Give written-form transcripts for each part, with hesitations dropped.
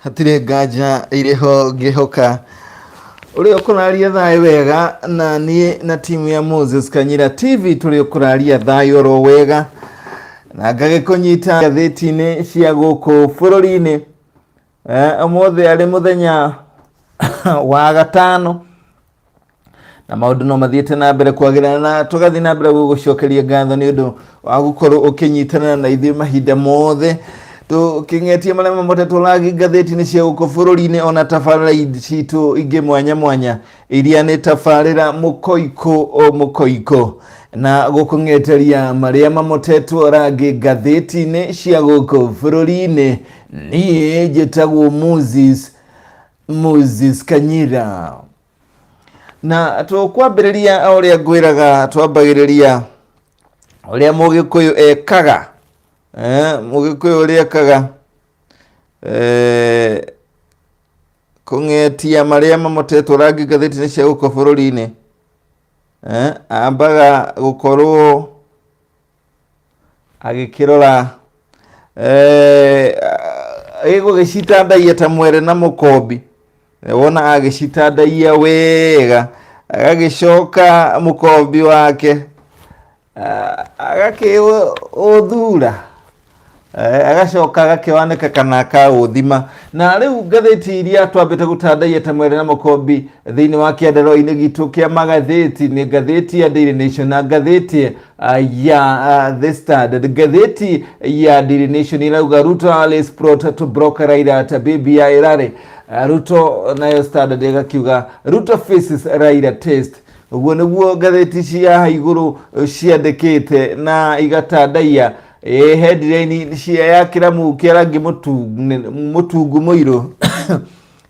Hatirĩ nganja irĩ ho ngĩhoka ũrĩa ũkũraria thayũ wega na niĩ na timu ya Moses Kanyira TV tũrĩ ũkũraria thayũ oro wega na ngagĩkũnyita ngathĩti-inĩ cia gũkũ bũrũri-inĩ. Ũmũthĩ arĩ mũthenya wa gatano na maũndũ no mathiĩte na mbere kwagĩra na tũgathiĩ na mbere gũgũcokeria ngatho nĩ ũndũ wa gũkorwo ũkĩnyitanĩra na ithuĩ mahinda mothe tũkĩng'etie marĩa mamotetwo rangi ngathĩti-inĩ cia gũkũ bũrũri-inĩ ona tabarĩra citũ ingĩ mwanya mwanya iria nĩ tabarĩra mũkoikũ o mũkoikũ na gũkũng'eteria marĩa mamotetwo rangi ngathĩti-inĩ cia gũkũ bũrũri-inĩ. Niĩ njĩtagwo Moses Moses Kanyira. Na tũkwambĩrĩria o ũrĩa ngwĩraga twambagĩrĩria ũrĩa mũgĩkũyũ ekaga. Mũgĩkũyũ ũrĩa ekaga kũng'etia marĩa mamotetwo rangi ngathĩti-inĩ cia gũkũ bũrũri-inĩ. Ambaga gũkorwo agĩkĩrora ĩgũgĩcitandaia ta mwere na mũkombi. Wona agĩcitandaia wega agagĩcoka mũkombi wake agakĩũthura. Agacoka agakĩwanĩka kana akaũthima. Na rĩu ngathĩti iria twambĩte gũtandaiya ta mwere na mũkombi thĩinĩ wa kĩandarũa-inĩ gitũ kĩa magathĩti nĩ ngathĩti ya Daily Nation na ngathĩti ya The Standard. Ngathĩti ya Daily Nation ĩrauga Ruto Alice plot to block Raila at BBI rally. Ruto nayo Standard ĩgakiuga Ruto faces Raila test. Ũguo nĩguo ngathĩti cia haha igũrũ ciandĩkĩte na igatandaiya headline cia ya kĩramu kĩa rangi mũtungu mũirũ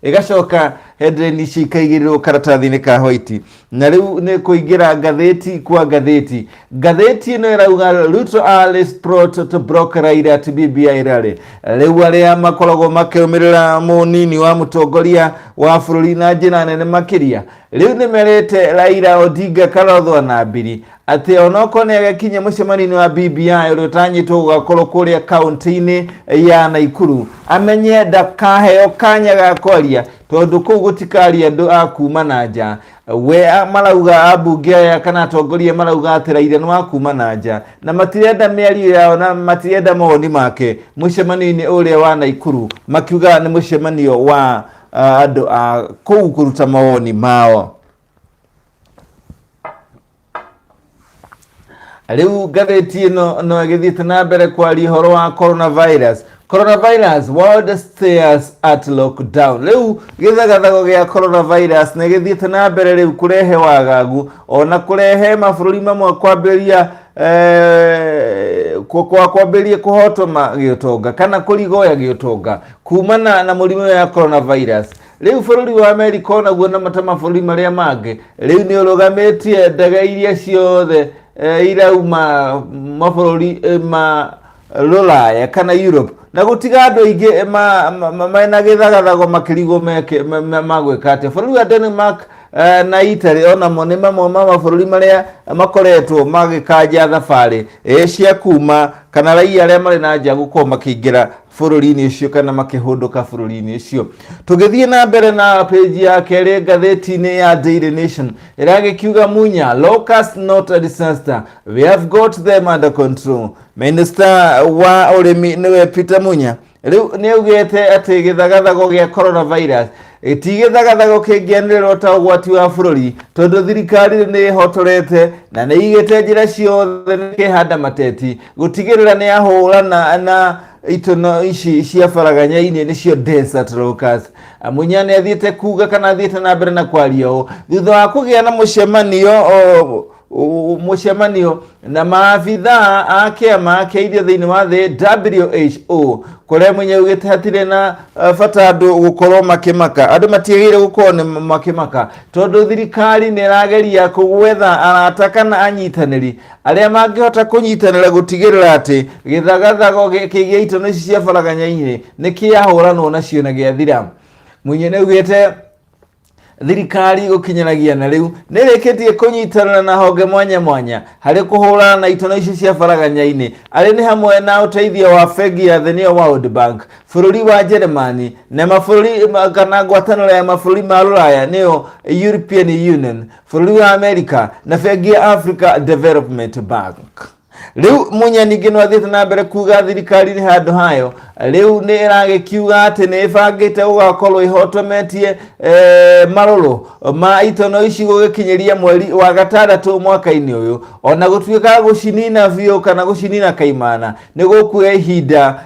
ĩgacoka headline ici ikaigĩrĩrwo karatathi-inĩ ka white. Na rĩu nĩ kũingĩra ngathĩti kwa ngathĩti. Ngathĩti ĩno ĩrauga Ruto Alice plot to block Raila at BBI rally. Rĩu arĩa makoragwo makĩrũmĩrĩra mũnini wa mũtongoria wa bũrũri na njĩra nene makĩria rĩu nĩ merĩte Raila Odinga Karotho na Mbiri atĩ onokorwo nĩ agĩkinya mũcemanio-inĩ wa BBI ũrĩa ũtanyĩtwo gũgakorwo kũrĩa kaunti-inĩ ya Naikuru, amenye ndakaheo kanya ga kwaria tondũ kũu gũtikaria andũ a kuma na nja. We marauga ambunge aya kana atongoria marauga atĩ Raila nĩ wa kuma na nja na matirenda mĩario yao na matirenda mawoni make mũcemanio-inĩ ũrĩa wa Naikuru, makiuga nĩ mũcemanio wa andũ a kũu kũruta mawoni mao. Rĩu ngathĩti ĩno no ĩgĩthiĩte na mbere kwaria ũhoro wa coronavirus. Coronavirus, world stares at lockdown. Rĩu gĩthagathago gĩa coronavirus nĩ gĩthiĩte na mbere rĩu kũrehe wagagu ona kũrehe mabũrũri mamwe kwambĩrĩria kwambĩrĩria kũhotoma gĩũtonga kana kũrigoya gĩũtonga kumana na mũrimũ ya coronavirus. Rĩu bũrũri wa Amerika onaguo na ta mabũrũri marĩa mangĩ rĩu nĩ ũrũgamĩtie ndege iria ciothe irauma mabũrũri ma Rũraya kana Europe na gũtiga andũ aingĩ mena gĩthagathago makĩrigwo magwĩka atĩa. Bũrũri wa Denmark na Italy onamo nĩ mamwe ma mabũrũri marĩa makoretwo magĩkanja thabarĩ cia kuma kana raia arĩa marĩ na nja gũkorwo makĩingĩra bũrũri-inĩ ũcio kana makĩhũndũka bũrũri-inĩ ũcio. Tũgĩthiĩ na mbere na page ya kerĩ ngathĩti-inĩ ya Daily Nation ĩragĩkiuga Munya, locust not a disaster, we have got them under control. Minister wa ũrĩmi nĩwe Peter Munya rĩu nĩ augĩte atĩ gĩthagathago gĩa coronavirus ti gĩthagathago kĩngĩanĩrĩrwo ta ũgwati wa bũrũri tondũ thirikari nĩ ĩhotorete na nĩ igĩte njĩra ciothe nĩ kĩhanda mateti gũtigĩrĩra nĩ ahũrana na itono ici cia baraganya-inĩ nĩcio desert locust. Munya nĩ athiĩte kuga kana athiĩte na mbere na kwaria ũũ thutha wa kũgĩa na mũcemanio na maabithaa a kĩama kĩa irio thĩinĩ wa thĩ WHO kũrĩa Munya augĩte hatirĩ na bata andũ gũkorwo makĩmaka. Andũ matiagĩrĩire gũkorwo nĩ makĩmaka tondũ thirikari nĩ ĩrageria gwetha arata kana anyitanĩri arĩa mangĩhota kũnyitanĩra gũtigĩrĩra atĩ gĩthagathago kĩgiĩ itono ici cia baraganya-inĩ nĩ kĩahũranwo nacio na gĩathira. Munya nĩ augĩte Thirikari gũkinyanagia na rĩu nĩ ĩrĩkĩtie kũnyitanĩra na honge mwanya mwanya harĩ kũhũrana na itono ici cia baraganya-inĩ, arĩ nĩ hamwe na ũteithio wa bengi ya thĩ nĩyo World Bank, bũrũri wa Jeremani na mabũrũri kana ngwatanĩro ya mabũrũri ma Rũraya nĩyo European Union, bũrũri wa Amerika na bengi ya Africa Development Bank. Rĩu Munya ningĩ no athiĩte na mbere kuga thirikari nĩ handũ hayo rĩu nĩ ĩragĩkiuga atĩ nĩ ĩbangĩte gũgakorwo ĩhotometie marũrũ ma itono ici gũgĩkinyĩria mweri wa gatandatũ mwaka-inĩ ũyũ, ona gũtuĩka gũcinina biũ kana gũcinina kaimana nĩ gũkuoya ihinda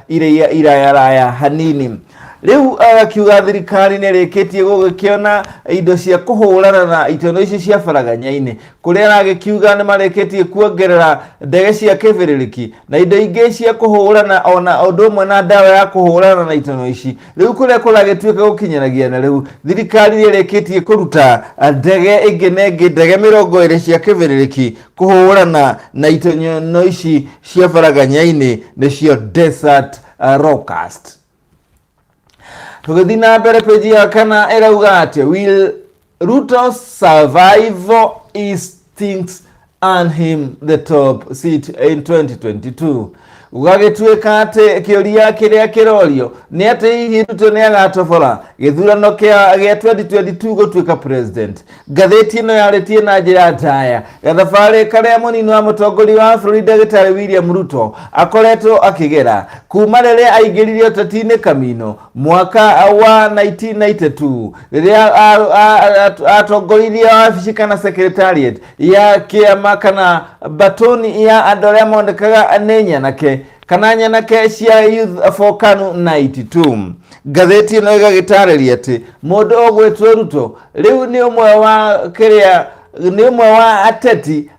irayaraya hanini. Rĩu agakiuga thirikari nĩ ĩrĩkĩtie gũgĩkĩona indo cia kũhũrana na itono ici cia baraganya-inĩ, kũrĩa aragĩkiuga nĩ marĩkĩtie kuongerera ndege cia kĩbĩrĩrĩki na indo ingĩ cia kũhũrana ona ũndũ ũmwe na ndawa ya kũhũrana na itono ici. Rĩu kũrĩa kũragĩtuĩka gũkinyanagia na rĩu thirikari nĩ ĩrĩkĩtie kũruta ndege ĩngĩ na ĩngĩ, ndege 20 cia kĩbĩrĩrĩki kũhũrana na itono ici cia baraganya-inĩ, nĩcio Desert Locust. Tũgĩthiĩ na mbere page ya kana ĩrauga atĩ will Ruto survival instincts earn him the top seat in 2022? Gũgagĩtuĩka atĩ kĩũria kĩrĩa kĩrorio nĩ atĩ hihi Ruto nĩ agatobora gĩthurano gĩa 2022 gũtuĩka president. Ngathĩti ĩno yarĩtie na njĩra ndaya gathabarĩ karĩa mũnini wa mũtongoria wa bũrũri ndagĩtarĩ William Ruto akoretwo akĩgera kuma rĩrĩa aingĩrire ũteti-inĩ Kamino mwaka wa 1992, rĩrĩa atongoririe wabici kana secretariat ya kĩama kana batoni ya andũ arĩa monekaga nĩ nyanake kana nyanake cia Youth for KANU 92. Ngathĩti ĩno ĩgagĩtarĩria atĩ mũndũ ũgwĩtwo Ruto rĩu nĩ ũmwe wa kĩrĩa nĩ ũmwe wa ateti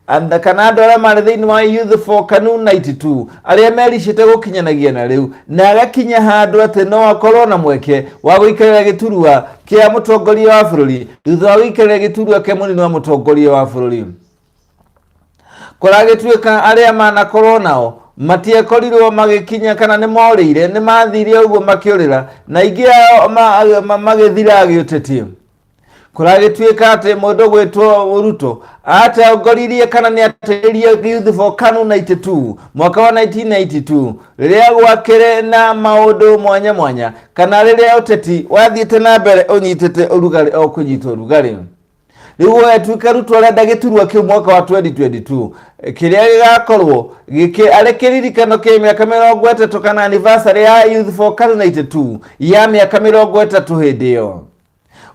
kana andũ arĩa marĩ thĩinĩ wa Youth for KANU 92 arĩa mericĩte gũkinyanagia na rĩu, na agakinya handũ atĩ no akorwo na mweke wa gũikarĩra gĩturwa kĩa mũtongoria wa bũrũri thutha wa gũikarĩra gĩturwa kĩa mũnini wa mũtongoria wa bũrũri. Kũragĩtuĩka arĩa manakorwo nao matiakorirwo magĩkinya kana nĩ morĩire, nĩ mathire ũguo makĩũrĩra, na aingĩ ao magĩthira gĩũteti. Kũragĩtuĩka atĩ mũndũ gwĩtwo Ruto atongoririe kana nĩ ateithĩrĩirie Youth for KANU 92 mwaka wa 1992 rĩrĩa gwakĩrĩ na maũndũ mwanya mwanya kana rĩrĩa ũteti wathiĩte na mbere ũnyitĩte ũrugarĩ o kũnyita ũrugarĩ. Rĩu gũgatuĩka Ruto arenda gĩturwa kĩu mwaka wa 2022 kĩrĩa gĩgakorwo gĩkĩ arĩ kĩririkano kĩa mĩaka 30 kana anniversary ya Youth for KANU 92 ya mĩaka 30 hĩndĩ ĩyo.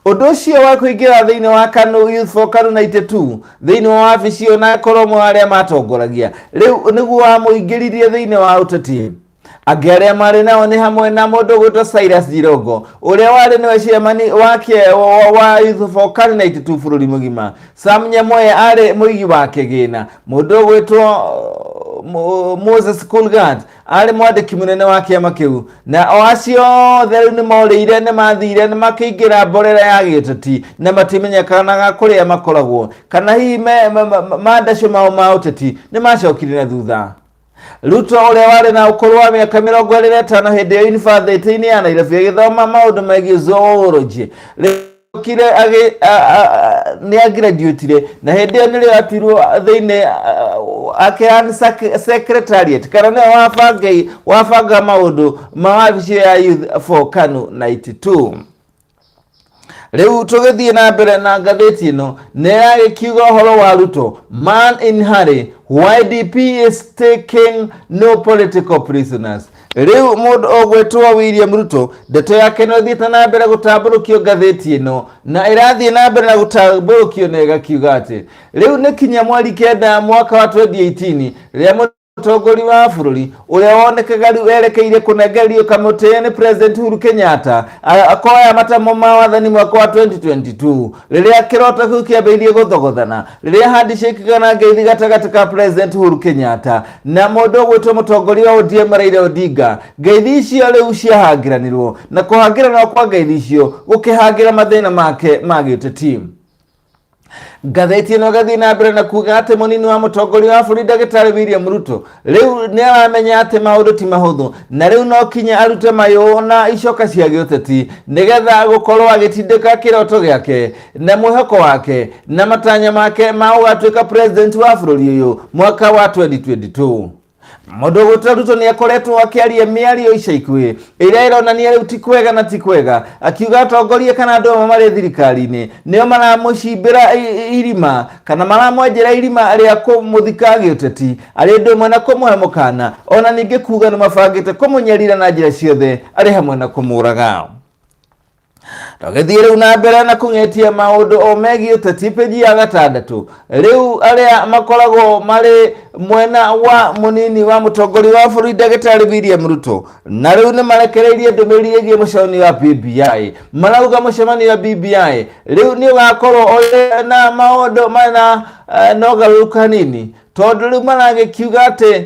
Ũndũ ũcio wa kũingĩra thĩinĩ wa KANU Youth for KANU 92 thĩinĩ wa wabici ĩyo na akorwo ũmwe wa arĩa matongoragia rĩu nĩguo wamũingĩririe thĩinĩ wa ũteti. Angĩ arĩa marĩ nao nĩ hamwe na mũndũ ũgwĩtwo Cyrus Jirongo ũrĩa warĩ nĩwe chairman wa Youth for KANU 92 bũrũri mũgima. Sam Nyamweya arĩ mũigi wa kĩgĩna. Mũndũ ũgwĩtwo Moses Kulgat arĩ mwandĩki mũnene wa kĩama kĩu, na o acio othe rĩu nĩ morĩire, nĩ mathire, nĩ makĩingĩra mborera ya gĩũteti na matimenyekanaga kũrĩa makoragwo, kana hihi mandacio mao ma ũteti nĩ macokire na thutha. Ruto ũrĩa warĩ na ũkũrũ wa mĩaka 25 hĩndĩ ĩyo yunivasĩtĩ-inĩ ya Nairobi agĩthoma maũndũ megiĩ zoology, okire nĩ agraduatire na hĩndĩ ĩyo nĩrĩo atuirwo thĩinĩ akean secretariat kana nĩwe wabanga maũndũ ma wabici ya Youth for KANU 92. Rĩu tũgĩthiĩ na mbere na ngathĩti ĩno nĩ ĩragĩkiuga ũhoro wa Ruto, man in hurry, why DP is taking no political prisoners. Rĩu mũndũ ũgwĩtwo William Ruto ndeto yake no ĩthiĩte na mbere gũtambũrũkio ngathĩti ĩno, na ĩrathiĩ na mbere na gũtambũrũkio na ĩgakiuga atĩ rĩu nĩ kinya mweri 9 mwaka wa 2018 rĩrĩa mũtongoria wa bũrũri ũrĩa wonekaga rĩu erekeire kũnengererio kamũtĩ nĩ President Uhuru Kenyatta akoya matamo ma wathani mwaka wa 2022, rĩrĩa kĩroto kĩu kĩambĩrĩirie gũthogothana, rĩrĩa handshake kana ngeithi gatagatĩ ka President Uhuru Kenyatta na mũndũ ũgwĩtwo mũtongoria wa ODM Raila Odinga. Ngeithi icio rĩu ciahangĩranirwo, na kũhangĩranwo kwa ngeithi icio gũkĩhangĩra mathĩna make ma gĩũteti. Ngathĩti ĩno ĩgathiĩ na mbere na kuga atĩ mũnini wa mũtongoria wa bũrũri ndagĩtarĩ William Ruto rĩu nĩ aramenya atĩ maũndũ ti mahũthũ na rĩu no kinya arute mayũ na icoka cia gĩũteti nĩgetha gũkorwo agĩtindĩka kĩroto gĩake na mwĩhoko wake na matanya make ma gũgatuĩka president wa bũrũri ũyũ mwaka wa 2022. Mũndũ ũgwĩtwo Ruto nĩ akoretwo akĩaria mĩario ica ikuhĩ ĩrĩa ĩronania rĩu ti kwega na ti kwega, akiuga atongoria kana andũ amwe marĩ thirikari-inĩ nĩo maramũcimbĩra irima kana maramwenjera irima rĩa kũmũthika gĩũteti arĩ ũndũ ũmwe na kũmũhe mũkana, ona ningĩ kuga nĩ mabangĩte kũmũnyarira na njĩra ciothe arĩ hamwe na kũmũraga. Tũgĩthiĩ rĩu na mbere na kũng'etia maũndũ o megiĩ ũteti peji ya gatandatũ. Rĩu arĩa makoragwo marĩ mwena wa mũnini wa mũtongoria wa bũrũri ndagĩtarĩ William Ruto na rĩu nĩ marekereirie ndũmĩrĩri ĩgiĩ mũcemanio wa BBI. Marauga mũcemanio wa BBI rĩu nĩ ũgakorwo ũrĩ na maũndũ mena na ũgarũrũku hanini tondũ rĩu maragĩkiuga atĩ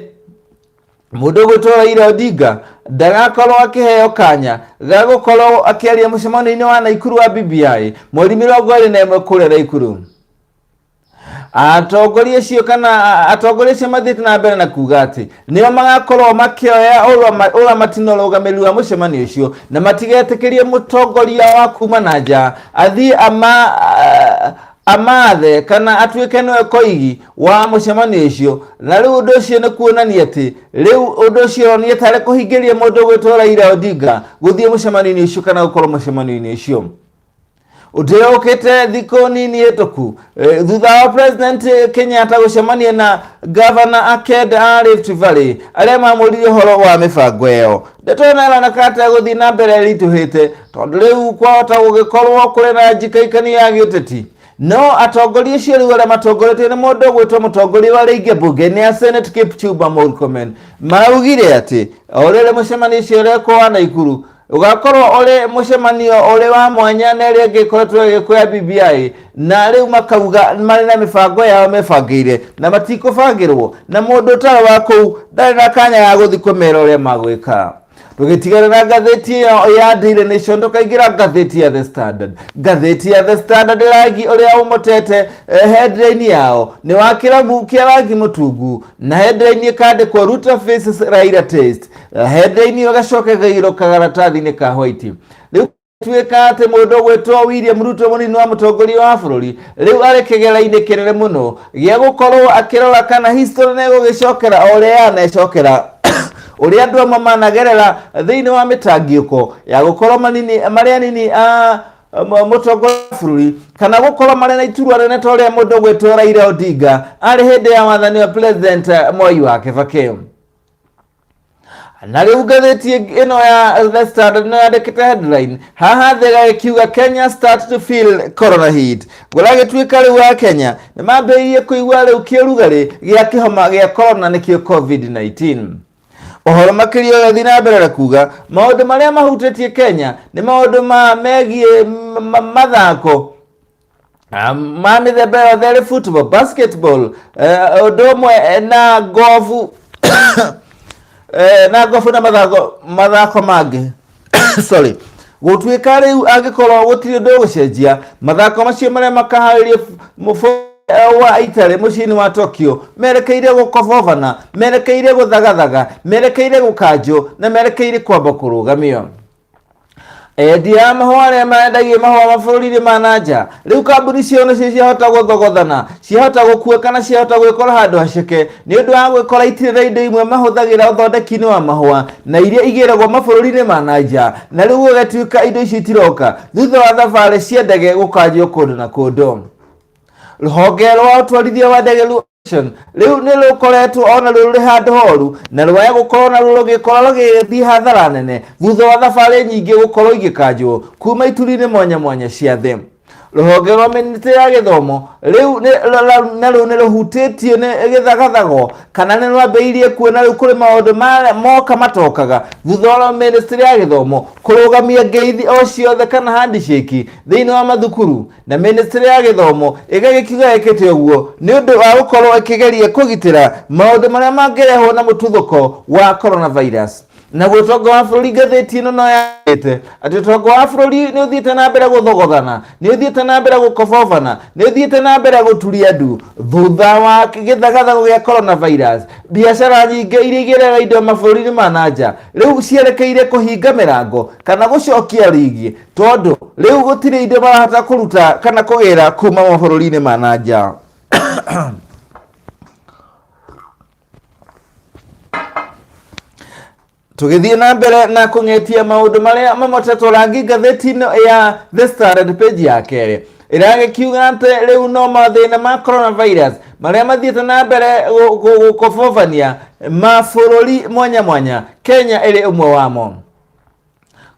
Mũndũ ũgwĩtwo Raila Odinga ndagakorwo akĩheo kanya ga gũkorwo akĩaria mũcemanio-inĩ wa Naikuru wa BBI mweri 21 kũrĩa Naikuru. Atongoria acio kana atongoria acio mathiĩte na mbere na kuga atĩ nĩo magakorwo makĩoya ũramati na ũrũgamĩrĩri wa mũcemanio ũcio na matigetĩkĩrie mũtongoria wa kuma na nja athiĩ ama amathe kana atuĩke nĩwe koigi wa mũcemanio ũcio. Na rĩu ũndũ ũcio nĩ kuonania atĩ rĩu ũndũ ũcio ũronania tarĩ kũhingĩria mũndũ ũgwĩtwo Raila Odinga gũthiĩ mũcemanio-inĩ ũcio kana gũkorwo mũcemanio-inĩ ũcio. Ũndũ ũrĩa ũkĩte thikũ nini hĩtũku thutha wa President Kenyatta gũcemania na Gavana Aked a Rift Valley arĩa mamũririe ũhoro wa mĩbango ĩyo. Ndeto ĩno ĩroneka ta ĩgũthiĩ na mbere ĩritũhĩte tondũ rĩu kwahota gũgĩkorwo kũrĩ na njikaikani ya gĩũteti. No atongoria acio rĩu arĩa matongoretio nĩ mũndũ ũgwĩtwo mũtongoria wa rĩingĩ mbunge-inĩ ya Senate Kipchumba Murkomen maraugire atĩ o rĩrĩ mũcemanio ũcio ũrekwo wa Naikuru ũgakorwo ũrĩ mũcemanio ũrĩ wa mwanya na ĩrĩa ĩngĩ ĩkoretwo ĩgĩkwo ya BBI na rĩu makauga marĩ na mĩbango yao mebangĩire na matikũbangĩrwo na mũndũ ũtarĩ wa kũu ndarĩ na kanya ga gũthiĩ kũmera ũrĩa magwĩka. Tũgĩtigana na ngathĩti ĩyo ya Daily Nation tũkaingĩra ngathĩti ya The Standard. Ngathĩti ya The Standard rangi ũrĩa ũmotete headline yao nĩ wa kĩrabu kĩa rangi mũtungu na headline ĩkandĩkwo Ruto faces Raila test. Headline ĩyo ĩgacoka ĩgairwo kagaratathi-inĩ ka white. Rĩu tuĩka atĩ mũndũ ũgwĩtwo William Ruto mũnini wa mũtongoria wa bũrũri rĩu arĩ kĩgera-inĩ kĩnene mũno gĩa gũkorwo akĩrora kana history nĩ ĩgũgĩcokera o ũrĩa yanecokera ũrĩa andũ amwe managerera thĩinĩ wa mĩtangĩko ya gũkorwo manini marĩ anini a mũtongoria wa bũrũri kana gũkorwo marĩ na iturwa rĩnene ta ũrĩa mũndũ ũgwĩtwo Raila Odinga arĩ hĩndĩ ya wathani wa President Mwai wa Kibaki. Na rĩu ngathĩti ĩno ya The Standard nĩ yandĩkĩte headline haha thĩ ĩgagĩkiuga Kenya start to feel corona heat. Gũragĩtuĩka rĩu a Kenya nĩ mambĩrĩirie kũigua rĩu kĩũrugarĩ gĩa kĩhoma gĩa corona nĩkĩo COVID-19. Ũhoro makĩria ũgathiĩ na mbere na kuga maũndũ marĩa mahutĩtie Kenya nĩ maũndũ ma megiĩ mathako ma mĩthemba yothe arĩ football, basketball, ũndũ ũmwe na gofu na gofu na mathako mangĩ. Sorry. Gũtuĩka rĩu angĩkorwo gũtirĩ ũndũ ũgũcenjia, mathako macio marĩa makaharĩrio wa Italy mũciĩ-inĩ wa Tokyo merekeire gũkobobana, merekeire gũthagathaga, merekeire gũkanjwo na merekeire kwamba kũrũgamio. Endia a mahũa arĩa mendagia mahũa mabũrũri-inĩ ma na nja, rĩu kambuni ciao nĩcio ciahota gũthogothana, ciahota gũkua kana ciahota gwĩkora handũ haceke nĩ ũndũ wa gwĩkora itirĩ na indo imwe mahũthagĩra ũthondeki-inĩ wa mahũa na iria igĩragwo mabũrũri-inĩ ma na nja, na rĩu gũgatuĩka indo icio itiroka thutha wa thabarĩ cia ndege gũkanjwo kũndũ na kũndũ. Rũhonge rwa ũtwarithia wa ndege rĩu nĩ rũkoretwo ona rũrĩ handũ horu na rwaya gũkorwo na rũgĩkorwo rũgĩthiĩ hathara nene thutha wa thabarĩ nyingĩ gũkorwo igĩkanjwo kuma ituri-inĩ mwanya mwanya cia thĩ. Rũhonge rwa mĩnĩstrĩ ya gĩthomo rĩu narĩo nĩ rũhutĩtio nĩ gĩthagathago kana nĩ rwambĩrĩirie kuona rĩu kũrĩ maũndũ moka matokaga thutha wa mĩnĩstrĩ ya gĩthomo kũrũgamia ngeithi o ciothe kana handshake thĩinĩ wa mathukuru na mĩnĩstrĩ ya gĩthomo ĩgagĩkiuga ĩkĩte ũguo nĩ ũndũ wa gũkorwo ĩkĩgeria kũgitĩra maũndũ marĩa mangĩrehwo na mũtuthũko wa coronavirus. Naguo ũtonga wa bũrũri, ngathĩti ĩno no yandĩkĩte atĩ ũtonga wa bũrũri nĩ ũthiĩte na mbere gũthogothana, nĩ ũthiĩte na mbere gũkobobana, nĩ ũthiĩte na mbere gũturia ndu thutha wa gĩthagathago gĩa coronavirus. Biacara nyingĩ iria igĩraga indo mabũrũri-inĩ ma na nja rĩu cierekeire kũhinga mĩrango kana gũcokia rigi, tondũ rĩu gũtirĩ indo marahota kũruta kana kũgĩra kuma mabũrũri-inĩ ma na nja. Tũgĩthiĩ na mbere na kũng'etia maũndũ marĩa mamotetwo rangi, ngathĩti-inĩ ya The Standard page ya kerĩ ĩragĩkiuga atĩ rĩu no mathĩna ma coronavirus marĩa mathiĩte na mbere gũkobobania mabũrũri mwanya mwanya, Kenya ĩrĩ ũmwe wamo.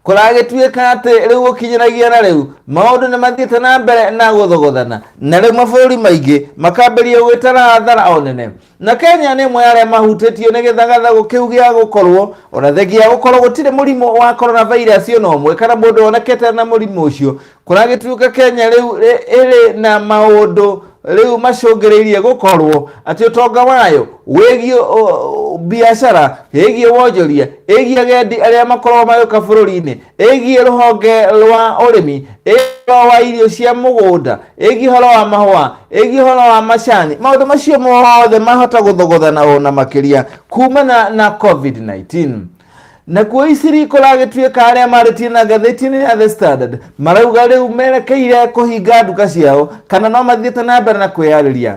Kũragĩtuĩka atĩ rĩu gũkinyĩragia na rĩu maũndũ nĩ mathiĩte na mbere na gũthogothana, na rĩu mabũrũri maingĩ makambĩrĩria gwĩtara hathara o nene, na Kenya nĩ ĩmwe ya arĩa mahutĩtio nĩ gĩthagathago kĩu gĩa gũkorwo ona thengia ya gũkorwo gũtirĩ mũrimũ wa coronavirus ona ũmwe kana mũndũ wonekete na mũrimũ ũcio. Kũragĩtuĩka Kenya rĩu ĩrĩ na maũndũ rĩu macũngĩrĩirie gũkorwo atĩ ũtonga wayo wĩgiĩ biacara, ĩgiĩ wonjoria, ĩgiĩ agendi arĩa makoragwo magĩũka bũrũri-inĩ, ĩgiĩ rũhonge rwa ũrĩmi, ĩgiĩ ũhoro wa irio cia mũgũnda, ĩgiĩ ũhoro wa mahũa, ĩgiĩ ũhoro wa macani, maũndũ macio mothe mahota gũthogothana ona makĩria kumana na COVID-19. Nakuo Isiri kũragĩtuĩka arĩa marĩtie na ngathĩti-inĩ ya The Standard marauga rĩu merekeire kũhinga nduka ciao kana no mathiĩte na mbere na kwĩyarĩria.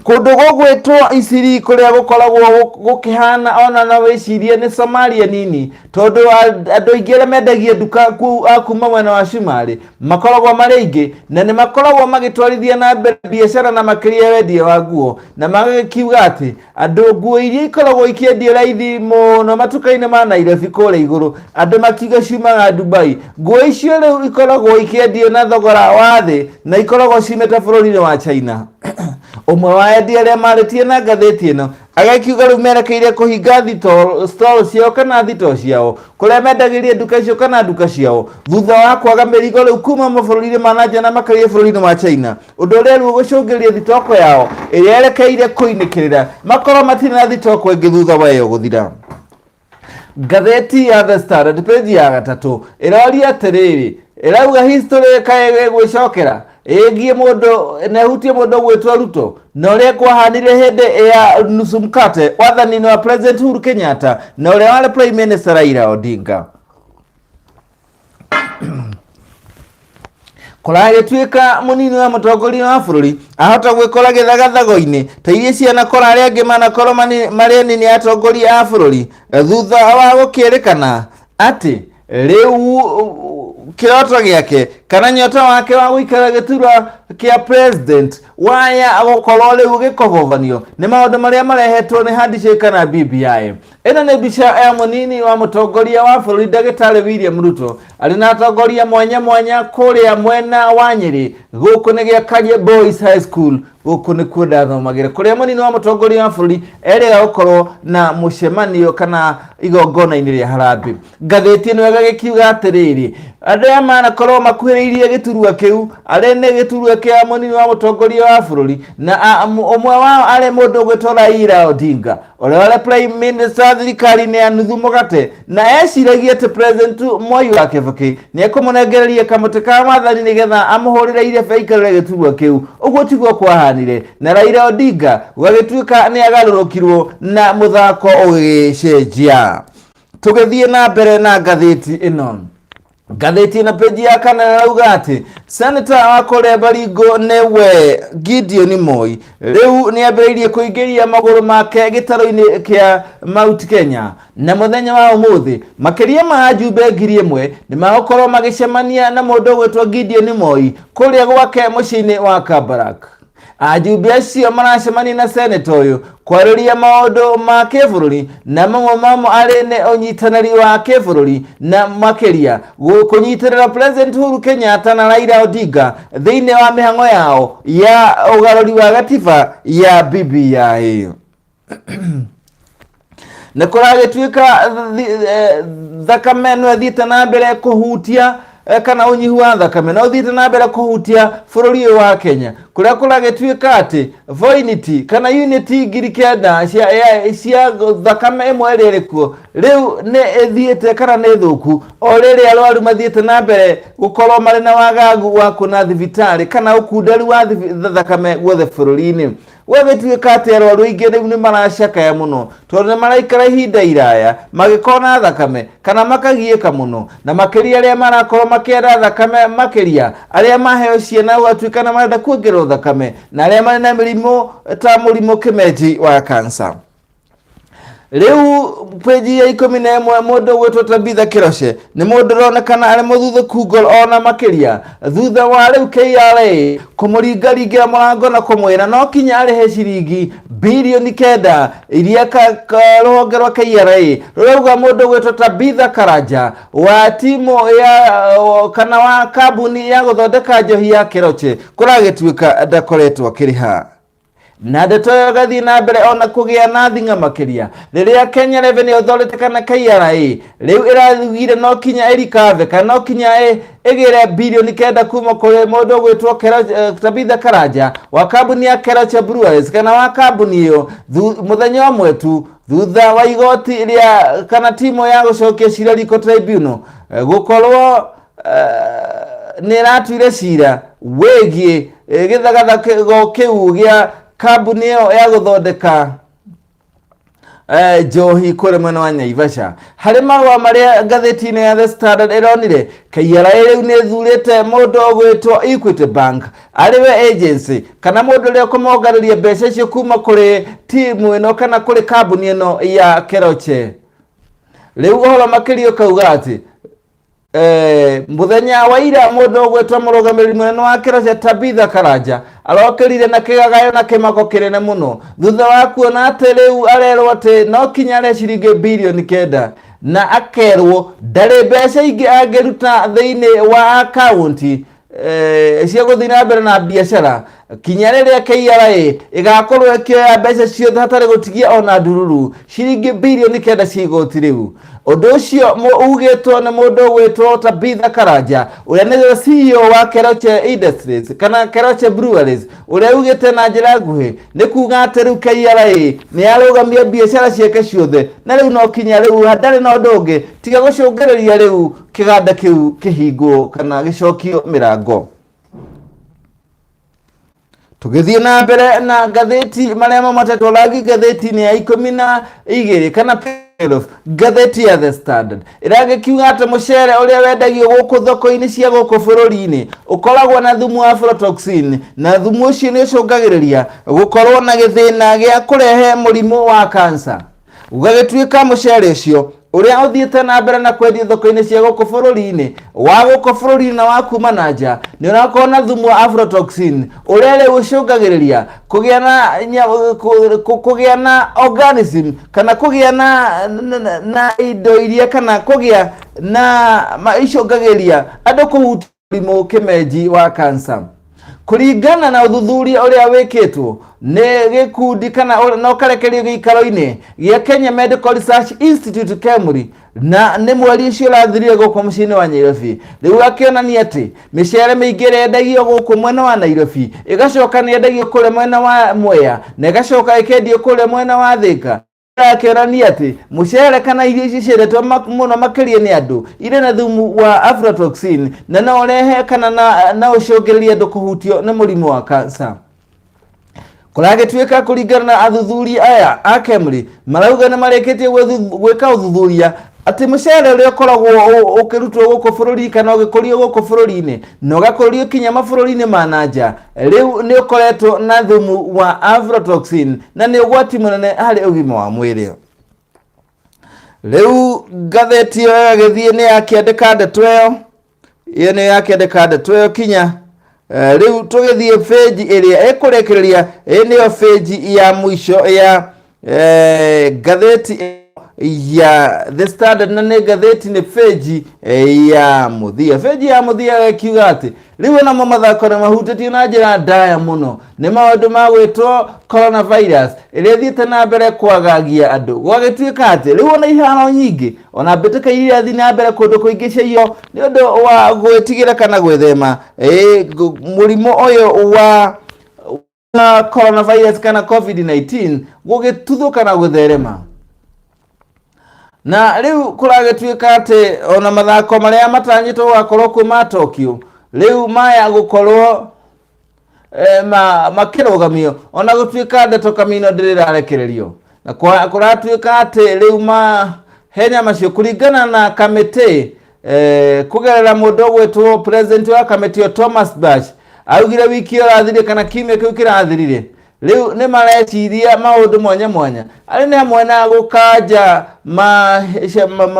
Kũndũ gũgwĩtwo Isiri kũrĩa gũkoragwo gũkĩhana ona no wĩcirie nĩ Somalia nini, tondũ andũ aingĩ arĩa mendagia nduka kũu a kuma mwena wa Cumarĩ makoragwo marĩ aingĩ, na nĩ makoragwo magĩtwarithia na mbere biacara na makĩria wendia wa nguo, na magagĩkiuga atĩ andũ nguo iria ikoragwo ikĩendio raithi mũno matuka-inĩ ma Nairobi kũrĩa igũrũ, andũ makiuga ciumaga Dubai. Nguo icio rĩu ikoragwo ikĩendio na thogora wa thĩ na ikoragwo ciumĩte bũrũri-inĩ wa China. Ũmwe wa endia arĩa marĩtie na ngathĩti ĩno agĩkiuga rĩu merekeire kũhinga thito stall ciao kana thito ciao kũrĩa mendagĩria nduka icio kana nduka ciao thutha wa kwaga mĩrigo rĩu kuma mabũrũri-inĩ ma na nja na makĩria bũrũri-inĩ wa China, ũndũ ũrĩa rĩu ũgũcũngĩrĩria thitoko yao ĩrĩa yerekeire kũinĩkĩrĩra makorwo matirĩ na thitoko ĩngĩ thutha wa ĩyo gũthira. Ngathĩti ya The Standard page ya gatatũ ĩroria atĩrĩrĩ, ĩrauga history kaĩ ĩgwĩcokera ĩgiĩ mũndũ na ĩhutie mũndũ ũgwĩtwo Ruto na ũrĩa kwahanire hĩndĩ ya nusu mkate wathani-inĩ wa President Uhuru Kenyatta na ũrĩa warĩ Prime Minister Raila Odinga. Kũragĩtuĩka mũnini wa mũtongoria wa bũrũri ahota gwĩkora gĩthagathago-inĩ ta iria cianakora arĩa angĩ manakorwo marĩ anini atongoria a bũrũri, thutha wa gũkĩrĩkana atĩ rĩu kĩroto gĩake kana nyota wake wa gũikara gĩturwa kĩa president waya gũkorwo rĩu gĩkobobanio nĩ maũndũ marĩa marehetwo nĩ handshake kana BBI. Ĩno nĩ mbica ya mũnini wa mũtongoria wa bũrũri ndagĩtarĩ William Ruto arĩ na atongoria mwanya mwanya kũrĩa mwena wa Nyĩrĩ. Gũkũ nĩ gĩa Kanye Boys High School, gũkũ nĩkuo ndathomagĩra, kũrĩa mũnini wa mũtongoria wa bũrũri erĩga gũkorwo na mũcemanio kana igongona-inĩ rĩa harambee. Ngathĩti ĩno ĩgagĩkiuga atĩrĩrĩ, andũ aya manakorwo makuhĩrĩirie gĩturwa kĩu arĩ nĩ gĩturwa kĩa mũnini wa mũtongoria wa bũrũri, na ũmwe wao arĩ mũndũ ũgwĩtwo Raila Odinga, ũrĩa warĩ prime minister thirikari-inĩ ya nuthu mũgate, na eciragia atĩ President Mwai wa Kibaki nĩ ekũmũnengereria kamũtĩ ka wathani nĩgetha amũhũrĩre irebe aikarĩre gĩturwa kĩu. Ũguo tiguo kwahanire, na Raila Odinga gũgagĩtuĩka nĩ agarũrũkirwo na mũthako ũgĩcenjia. Tũgĩthiĩ na mbere na ngathĩti ĩno, ngathĩti ĩno peji ya kana ĩrauga atĩ seneta wa kũrĩa Baringo nĩwe Gideon Moi rĩu nĩ ambĩrĩirie kũingĩria magũrũ make gĩtarũ-inĩ kĩa Mount Kenya, na mũthenya wa ũmũthĩ makĩria ma ajumbe 1000 nĩ magũkorwo magĩcemania na mũndũ ũgwĩtwo Gideon Moi kũrĩa gwake mũciĩ-inĩ wa Kabarak. Ajumbe acio maracemania na seneta ũyũ kwarĩria maũndũ ma kĩbũrũri, na mamwe mamo arĩ nĩ ũnyitanĩri wa kĩbũrũri na makĩria kũnyitĩrĩra President Uhuru Kenyatta na Raila Odinga thĩinĩ wa mĩhang'o yao ya ũgarũri wa gatiba ya BBI. Nĩ kũragĩtuĩka thakame no ĩthiĩte na mbere kũhutia, kana ũnyihu wa thakame no ũthiĩte na mbere kũhutia bũrũri ũyũ wa Kenya. Kũrĩa kũragĩtuĩka atĩ voiniti kana uniti 9,000 cia thakame ĩmwe ĩrĩa ĩrĩ kuo rĩu nĩ ĩthiĩte kana nĩ thũku, o rĩrĩ arwaru mathiĩte na mbere gũkorwo marĩ na wagagu wa kuona thibitarĩ kana ũkunderu wa thakame guothe bũrũri-inĩ. Gwagĩtuĩka atĩ arwaru aingĩ rĩu nĩ maracakaya mũno tondũ nĩ maraikara ihinda iraya magĩkona thakame kana makagiĩka mũno, na makĩria arĩa marakorwo makĩenda thakame, makĩria arĩa maheo ciana gũgatuĩka na marenda kuongererwo thakame, na arĩa marĩ na mĩrimũ ta mũrimũ kĩmenji wa kansa. Rĩu pĩnji ya 11, mũndũ ũgwĩtwo Tabitha Kĩroce nĩ mũndũ ũronekana arĩ mũthuthĩku ngoro ona makĩria thutha wa rĩu KRA kũmũringaringĩra mũrango na kũmwĩra no kinya arĩhe ciringi 9 birioni iria rũhonge rwa KRA rũrauga mũndũ ũgwĩtwo Tabitha Karanja wa timu ya kana wa kambuni ya gũthondeka njohi ya Keroche kũragĩtuĩka ndakoretwo akĩrĩha. Na ndeto ĩyo ĩgathiĩ na mbere ona kũgĩa na thing'a makĩria rĩrĩa Kenya Revenue Authority kana KRA rĩu ĩrathugire no kinya ĩrikave kana no kinya ĩgĩre 9 birioni kuma kũrĩ mũndũ ũgwĩtwo Tabitha Karanja wa kambuni ya Keroche Breweries kana wa kambuni ĩyo mũthenya ũmwe tu thutha wa igoti rĩa kana timu ya gũcokia cira riko tribunal gũkorwo nĩ ĩratuire cira wĩgiĩ gĩthagathako kĩu gĩa kambuni ĩyo ya gũthondeka njohi kũrĩa mwena wa Naivasha. Harĩ marũa marĩa ngathĩti-inĩ ya The Standard ĩronire, KRA rĩu nĩ ĩthurĩte mũndũ ũgwĩtwo Equity Bank arĩ we agency kana mũndũ ũrĩa ũkũmonganĩria mbeca icio kuma kũrĩ timu ĩno kana kũrĩ kambuni ĩno ya Keroche. Rĩu ũhoro makĩria ũkauga atĩ mũthenya wa ira mũndũ ũgwĩtwo mũrũgamĩrĩri mũnene wa Keroche Tabitha Karanja arokĩrire na kĩgagayo na kĩmako kĩnene mũno thutha wa kuona atĩ rĩu arerwo atĩ no kinya arĩhe ciringi 9 birioni na akerwo ndarĩ mbeca ingĩ angĩruta thĩinĩ wa akaunti cia gũthiĩ na mbere na biacara kinya rĩrĩa KRA ĩgakorwo ĩkĩoya mbeca ciothe hatarĩ gũtigia ona ndururu ciringi 9 birioni cia igoti. Rĩu ũndũ ũcio ugĩtwo nĩ mũndũ ũgwĩtwo Tabitha Karanja ũrĩa nĩwe CEO wa Keroche Industries kana Keroche Breweries, ũrĩa ugĩte na njĩra nguhĩ nĩ kuga atĩ rĩu KRA nĩ yarũgamia biacara ciake ciothe na rĩu no kinya rĩu ndarĩ na ũndũ ũngĩ tiga gũcũngĩrĩria rĩu kĩganda kĩu kĩhingwo kana gĩcokio mĩrango. Tũgĩthiĩ na mbere na ngathĩti marĩa mamatetwo rangi ngathĩti-inĩ ya 12 kana 12, ngathĩti ya The Standard ĩragĩkiuga atĩ mũcere ũrĩa wendagio gũkũ thoko-inĩ cia gũkũ bũrũri-inĩ ũkoragwo na thumu wa aflatoxin, na thumu ũcio nĩ ũcũngagĩrĩria gũkorwo na gĩthĩna gĩa kũrehe mũrimũ wa kansa. Gũgagĩtuĩka mũcere ũcio ũrĩa ũthiĩte na mbere na kwendio thoko-inĩ cia gũkũ bũrũri-inĩ wa gũkũ bũrũri-inĩ na wa kuma na nja nĩ ũrakorwo na thumu wa aflatoxin ũrĩa rĩu ũcũngagĩrĩria kũgĩa na organism kana kũgĩa na indo iria kana kũgĩa na icũngagĩrĩria andũ kũhutia mũrimũ kĩmenji wa kansa. Kũringana na ũthuthuria ũrĩa wĩkĩtwo nĩ gĩkundi kana na ũkarekerio gĩikaro-inĩ gĩa Kenya Medical Research Institute KEMRI, na nĩ mweri ũcio ũrathirire gũkũ mũciĩ-inĩ wa Nairobi, rĩu akĩonania atĩ mĩcere mĩingĩ ĩrĩa yendagio gũkũ mwena wa Nairobi ĩgacoka nĩ yendagio kũrĩa mwena wa Mwea na ĩgacoka ĩkendio kũrĩa mwena wa Thika, akĩonania atĩ mũcere kana irio ici ciendetwo mũno makĩria nĩ andũ irĩ na thumu wa aflatoxin na no ũrehe kana na ũcũngĩrĩrie andũ kũhutio nĩ mũrimũ wa kansa. Kũragĩtuĩka kũringana na athuthuria aya a KEMRI marauga nĩ marĩkĩtie gwĩka ũthuthuria atĩ mũcere ũrĩa ũkoragwo ũkĩrutwo gũkũ bũrũri kana ũgĩkũrio gũkũ bũrũri-inĩ na ũgakũrio kinya mabũrũri-inĩ ma na nja rĩu nĩ ũkoretwo na thumu wa aflatoxin na nĩ ũgwati mũnene harĩ ũgima wa mwĩrĩ. Rĩu ngathĩti ĩyo ĩgagĩthiĩ nĩ yakĩandĩka ndeto ĩyo, ĩyo nĩ yakĩandĩka ndeto ĩyo kinya rĩu tũgĩthiĩ bĩnji ĩrĩa ĩkũrĩkĩrĩria. Ĩ nĩyo bĩnji ya mũico ya ngathĩti ya The Standard, na nĩ ngathĩti nĩ bĩnji ya mũthia. Bĩnji ya mũthia ĩkiuga atĩ rĩu onamo mathako nĩ mahutĩtio na njĩra ndaya mũno nĩ maũndũ ma gwĩtwo coronavirus ĩrĩa ĩthiĩte na mbere kwagagia andũ. Gwagĩtuĩka atĩ rĩu ona iharo nyingĩ ona mbĩtĩka iria irathiĩ na mbere kũndũ kũingĩ ciaiywo nĩ ũndũ wa gwĩtigĩra kana gwĩthema mũrimũ ũyũ wa Wa coronavirus kana COVID-19 gũgĩtuthũka na gũtherema. Na rĩu kũragĩtuĩka atĩ ona mathako marĩa matanyĩtwo gũgakorwo kuo ma Tokyo rĩu maya gũkorwo makĩrũgamio, ona gũtuĩka ndeto Kamino ndĩrĩ ĩrarekererio. Na kũratuĩka atĩ rĩu mahenya macio kũringana na kamĩtĩ, kũgerera mũndũ ũgwĩtwo president wa kamĩtĩ ĩyo Thomas Bach augire wiki ĩyo ĩrathirire kana kiumia kĩu kĩrathirire, rĩu nĩ mareciria maũndũ mwanya mwanya arĩ nĩ hamwe na gũkanja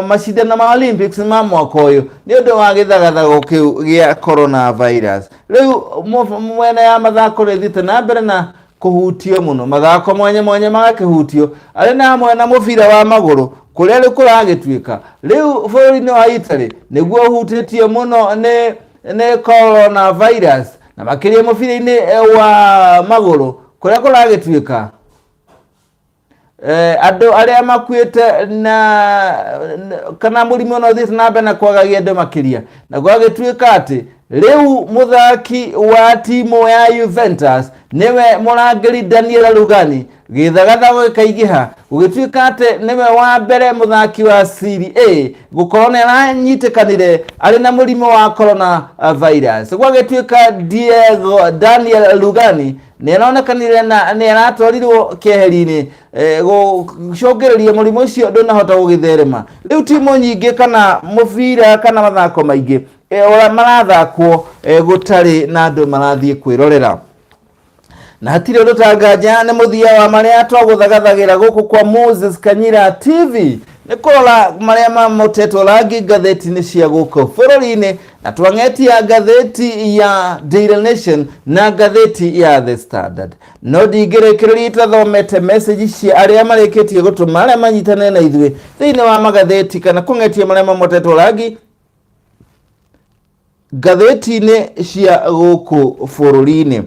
macindano ma Olympics ma mwaka ũyũ nĩ ũndũ wa gĩthagathago kĩu gĩa coronavirus. Rĩu mwena ya mathako nĩ ĩthiĩte na mbere na kũhutio mũno, mathako mwanya mwanya magakĩhutio, arĩ na hamwe na mũbira wa magũrũ kũrĩa rĩu kũragĩtuĩka rĩu bũrũri-inĩ wa Italy nĩguo ũhutĩtio mũno nĩ coronavirus, na makĩria mũbira-inĩ wa magũrũ kũrĩa kũragĩtuĩka andũ arĩa makuĩte na kana mũrimũ no ũthiĩte na mbere na kwagagia andũ makĩria, na gwagĩtuĩka atĩ rĩu mũthaki wa timu ya Juventus nĩwe mũrangĩri Daniel Rugani, gĩthagathago gĩkaingĩha gũgĩtuĩka atĩ nĩwe wa mbere mũthaki wa Serie A gũkorwo nĩ aranyitĩkanire arĩ na mũrimũ wa corona virus. Gwagĩtuĩka Diego Daniel Rugani nĩ aronekanire na nĩ aratwarirwo keheri-inĩ, gũcũngĩrĩria mũrimũ ũcio ndũnahota gũgĩtherema. Rĩu timu nyingĩ kana mũbira kana mathako maingĩ ũrĩa marathakwo gũtarĩ na andũ marathiĩ kwĩrorera. Na hatirĩ ũndũ ta nganja nĩ mũthia wa marĩa twagũthagathagĩra gũkũ kwa Moses Kanyira TV, nĩ kũrora marĩa mamotetwo rangi ngathĩti-inĩ cia gũkũ bũrũri-inĩ, na twang'etia ngathĩti ya Daily Nation na ngathĩti ya The Standard. No ndingĩrĩkĩrĩria itathomete message cia arĩa marĩkĩtie gũtũma, arĩa manyitanĩre na ithuĩ thĩinĩ wa magathĩti kana kũng'etia marĩa mamotetwo rangi ngathĩti-inĩ cia gũkũ bũrũri-inĩ.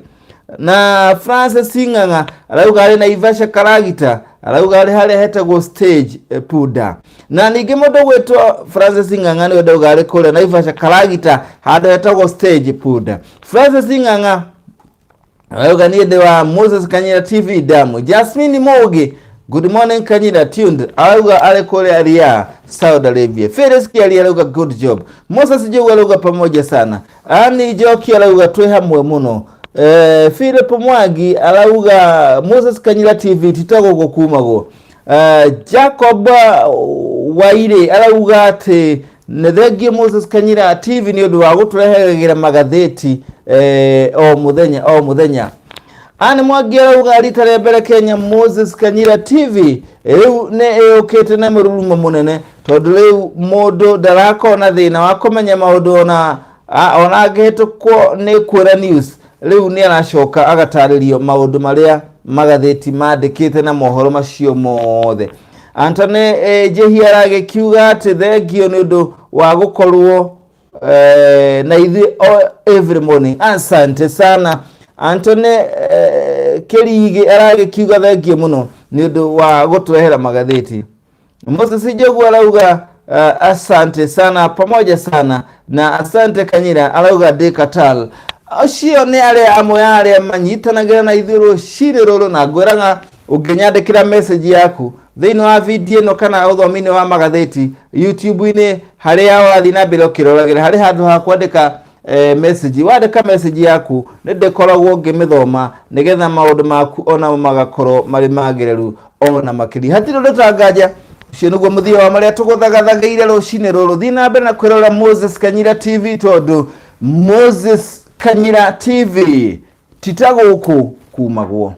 Na Francis Ng'ang'a arauga arĩ Naivasha Karagita, arauga arĩ harĩa hetagwo stage Punda. Na ningĩ mũndũ gwĩtwo Francis Ng'ang'a nĩwe ndauga arĩ kũrĩa Naivasha Karagita handũ hetagwo stage Punda. Francis Ng'ang'a arauga niĩ ndĩ wa Moses Kanyira TV damu. Jasmine Mũgĩ, good morning Kanyira tuned, arauga arĩ kũrĩa Riyadh, Saudi Arabia. Felix Kiaria arauga good job. Moses Njogu arauga pamoja sana. Ani Njoki arauga twĩ hamwe mũno. Philip Mwangi arauga Moses Kanyira TV titagũkũ kumagwo. Jacob Wairĩ arauga atĩ nĩ thengiũ Moses Kanyira TV nĩ ũndũ wa gũtũrehagĩra magathĩti o mũthenya o mũthenya. Anne Mwangi arauga rita rĩa mbere Kenya Moses Kanyira TV rĩu nĩ ĩũkĩte na mũrurumo mũnene, tondũ rĩu mũndũ ndarakorwo na thĩna wa kũmenya maũndũ ona angĩhĩtũkwo nĩ kuona news, rĩu nĩ aracoka agatarĩrio maũndũ marĩa magathĩti mandĩkĩte na mohoro macio mothe. Anthony Njihia aragĩkiuga atĩ thengio nĩ ũndũ wa gũkorwo na ithuĩ every morning. Asante sana Anthony Kĩrigĩ aragĩkiuga thengio mũno nĩ ũndũ wa gũtũrehera magathĩti. Moses Njogu arauga asante sana, pamoja sana na asante Kanyira arauga ndĩ Qatar. Acio nĩ arĩa amwe a arĩa manyitanagĩra na ithuĩ rũcinĩ rũrũ, na ngwĩraga ũngĩnyandĩkĩra message yaku thĩinĩ wa video ĩno kana ũthomi-inĩ wa magathĩti YouTube-inĩ harĩa ũrathiĩ na mbere ũkĩroragĩra, harĩ handũ ha kwandĩka message. Wandĩka message yaku nĩ ndĩkoragwo ngĩmĩthoma nĩgetha maũndũ maku onamo magakorwo marĩ magĩrĩru ona makĩria. Hatirĩ ũndũ ta nganja, ũcio nĩguo mũthia wa marĩa tũgũthagathagĩire rũcinĩ rũrũ. Thiĩ na mbere na kwĩrora Moses Kanyira TV, tondũ Moses Kanyira TV ti ta gũkũ kumagwo.